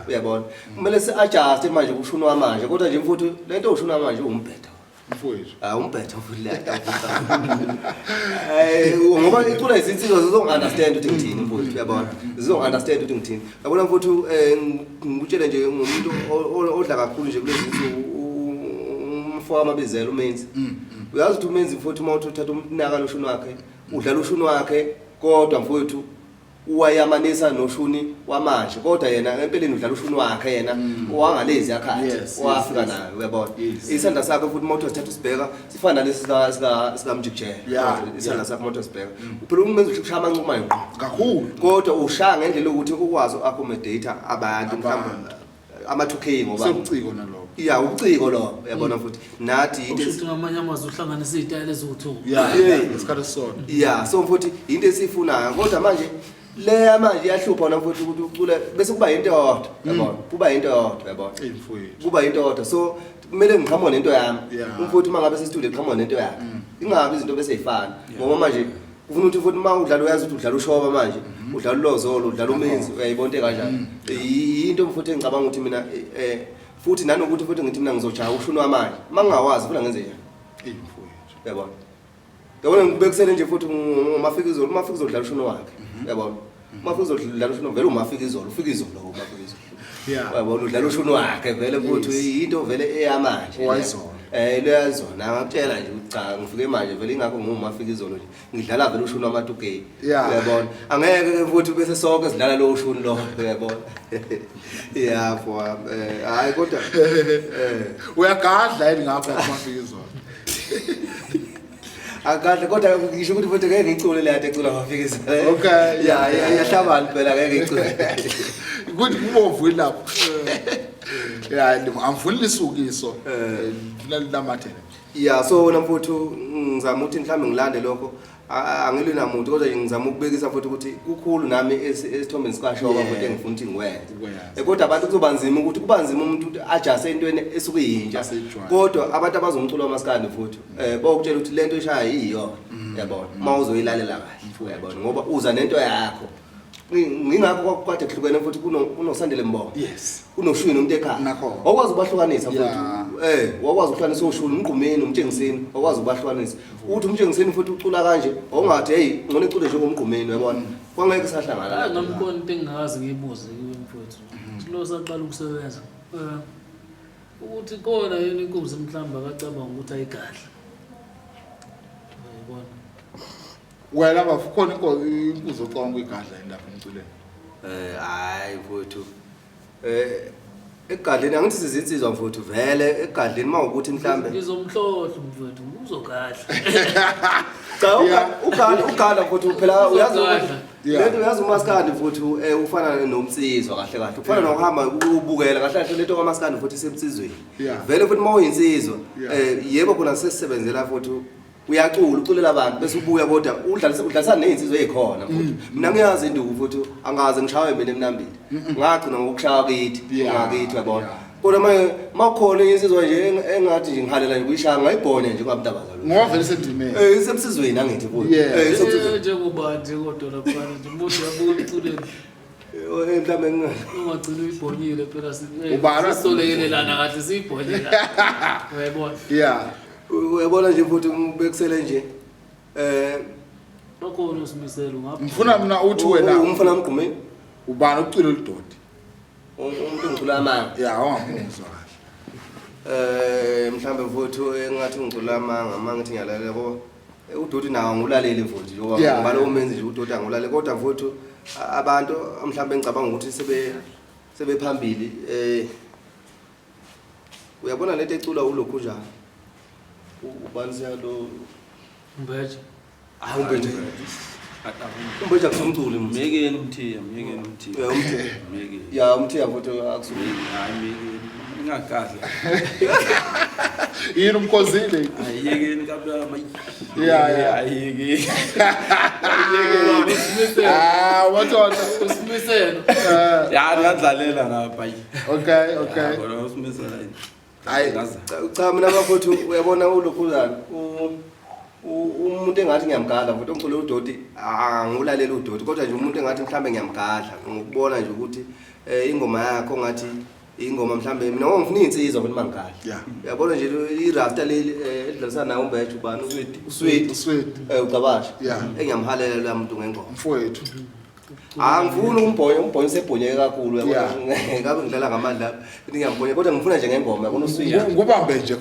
Uyabona, kumele si-adjuste manje kushuni wamanje, kodwa nje mfuthu lento ushuni wamanje uwumbhedo. Mfowethu. Ah, umbhedo futhi le. Eh, ngoba icula izinsizwa zizongi-understand ukuthi ngithini mfuthu, uyabona, zizongi-understand ukuthi ngithini. Yabona mfuthu, ngikutshele nje ngomuntu odla kakhulu nje kulezi nsuku, umfo wamabizela uMenzi. Uyazi ukuthi uMenzi mfuthu, uma uthi uthatha umnaka loshuni wakhe, udlala ushuni wakhe, kodwa mfowethu uwayamanisa noshuni wamanje, kodwa yena empeleni udlala ushuni wakhe yena owangalezi akhathi owafika nayo, uyabona. Isandla sakhe futhi uma uthi usithatha usibheka sifana nalesi sikaMjikijela. Isandla sakhe uma uthi usibheka phela umenza ushaya amancumayo ngqo kakhulu, kodwa ushaya ngendlela yokuthi ukwazi u-accommodate abantu, mhlawumbe ama-2K ngoba Sekuciko nalokho. Ya, ubuciko lo, uyabona futhi nathi into Okusho ukuthi ngamanye amazwi uhlanganisa iy'tayela eziwu-two. Ngesikhathi esisodwa. Ya, so futhi into esiyifunayo, kodwa manje leya manje iyahlupha wona futhi ukuthi ucule bese kuba into eyodwa, yabona, kuba into eyodwa, yabona. Eyi mfowethu. Kuba into eyodwa, so kumele ngiqhamuke nento yami. Umfowethu uma ngabe sesitudio eqhamuka nento yakhe, ingabi izinto bese yifana, ngoba manje ufuna ukuthi futhi uma udlala uyazi ukuthi udlala ushoba manje, udlala ulozolo, udlala umenzi, uyayibona into kanjani. Into futhi engicabanga ukuthi mina futhi nanokuthi futhi ngithi mina ngizojaha ushuni wamanje, uma ngingawazi futhi ngenze njani? Eyi mfowethu. Uyabona, yabona, ngibekisele nje futhi uMafikizolo, uMafikizolo udlala ushuni wakhe, uyabona. UMafikizolo udlala ushuni vele, uMafikizolo ufika izolo, uMafikizolo, uyabona, udlala ushuni wakhe vele futhi into vele eyamanje. Owayizolo. Leyazona ngakutshela nje ukuthi cha, ngifike manje vele, ingakho ngiwuMafikizolo nje, ngidlala vele ushuni wama-2K. Uyabona, angeke ke futhi bese sonke sidlala lo ushuni lo, uyabona. Ya fo, hayi kodwa Uyagadla yini ngapha kuMafikizolo? Akahle, kodwa ngisho ukuthi futhi ngeke ngicule le ade ecula Mafikizolo. Ya, iyahlabana phela, ngeke ngicule. Kuthi kubovu lapho. Ya, angifuni lisukiso. Ngifuna linamathele. Ya, so wena mfowethu ngizama ukuthi mhlawumbe ngilande lokho. Angilwi namuntu, kodwa nje ngizama ukubekisa futhi ukuthi kukhulu nami esithombeni sikashoba futhi engifuna ukuthi ngikwenze. Ukwenze. Kodwa abantu kuzoba nzima ukuthi kuba nzima umuntu ukuthi adjust entweni esuke iyintsha. Aseyijwayele. Kodwa abantu abazomculo wamaskandi futhi bawukutshela ukuthi lento eshaya iyiyona, uyabona, uma uzoyilalela kahle, uyabona, ngoba uza nento yakho. Ngingakho kwakade kuhlukene futhi kunoSandile Mbongo. Kunoshuni umuntu ekhaya. Nakhona. Wakwazi ukubahlukanisa futhi. Wakwazi ukuhlukanisa oshuni, umgqumeni, umtshengiseni, wakwazi ukubahlukanisa. Uthi umtshengiseni futhi ucula kanje, wawungathi hey ngcono icule njengomgqumeni, uyabona. Kwangeke sahlangana. Hayi, ngamkhona into engingakaze ngiyibuze kuwe mfowethu. Silo saqala ukusebenza. Ukuthi khona yini inkunzi mhlawumbe akacabanga ukuthi ayigadla. Uyayibona. Wena bafo, khona inkunzi ocabanga ukuyigadla yini lapha emculweni? Hayi mfowethu. Egadleni angithi sizinsizwa mfowethu, vele egadleni mawukuthi mhlambe Ngizomhlohla mfowethu, uzogadla. Cha, ugadla mfowethu phela uyazi Uzogadla. ukuthi lento uyazi umaskandi mfowethu, ufana nomsizwa kahle kahle. Ufana nokuhamba ubukela kahle kahle lento kaMaskandi futhi isemsizweni. Vele futhi mawuyinsizwa, yebo khona sesisebenzela futhi uyacula, uculela abantu bese ubuya, kodwa udlalisa nezinsizwa ezikhona futhi. Mina ngiyazi induku futhi, angaze ngishawe mina emnambili. Ngagcina ngokushaya kithi, ngakithi, uyabona. Kodwa manje makukhona insizwa nje engathi nje ngihalela nje kuyishaya, ngayibhonya nje kwabantu abazalwa. Ngoba vele sendimeni. Isemsizweni angithi futhi. Isemsizweni. Njengoba nje kodwa lapha nje umuntu uyabuka emculweni. Mhlawumbe ungagcina uyibhonyile phela Ubala- sisolekelelana kahle siyibhonyile. Uyayibona? Uyabona nje futhi ngibekusele nje. Bakhona usimiselo ngapha. Ngifuna mina uthi wena Umfana wamgqumeni. Ubani ucula oludoti? Umuntu ngicula amanga. Ya, wangamuzwa kahle. Mhlambe mfowethu engathi ngicula amanga, uma ngithi ngiyalalela ko udoti nawo angulaleli mfowethu njengoba ngoba lo menzi nje udoti angulaleli, kodwa mfowethu abantu mhlambe ngicabanga ukuthi sebephambili, uyabona lento ecula ulokhu njalo. Ubani siyalo Mbeje. Hayi umbeje. Umbeje akusumculi mfowethu. Myekeni umthiya, myekeni umthiya. Ya, umthiya. Myekeni. Ya, umthiya mfowethu akusumculi. Hayi myekeni. Ingagadla. Yini umkhozile? Ayiyekeni kababa. Ya, ya. Ayiyekeni. Ah, wathola. Usimiselo. Ya, ngadlalela ngapha. Okay, okay. Ya, khona usimisela. Hayi. Ngaza. Cha, mina bafowethu uyabona ulokhuzana. Umuntu engathi ngiyamgadla mfowethu ongicule udoti, angulalela udoti, kodwa nje umuntu engathi mhlambe ngiyamgadla ngokubona nje ukuthi Ingoma yakho ngathi ingoma mhlambe mina ngifuna insizwa futhi mangigadla. Uyabona nje irasta leli edlalisana naye uMbethu ubani uSweet. Usweet. Ucabasha. Engiyamhalela lo muntu ngengoma. Mfowethu. Angifuni umbhonya, umbhonya usebhonyeke kakhulu uyabona. Ngabe ngidlala ngamandla lapha. Ngiyambhonya kodwa ngifuna nje ngengoma yabona uSweet. Ngubambe nje.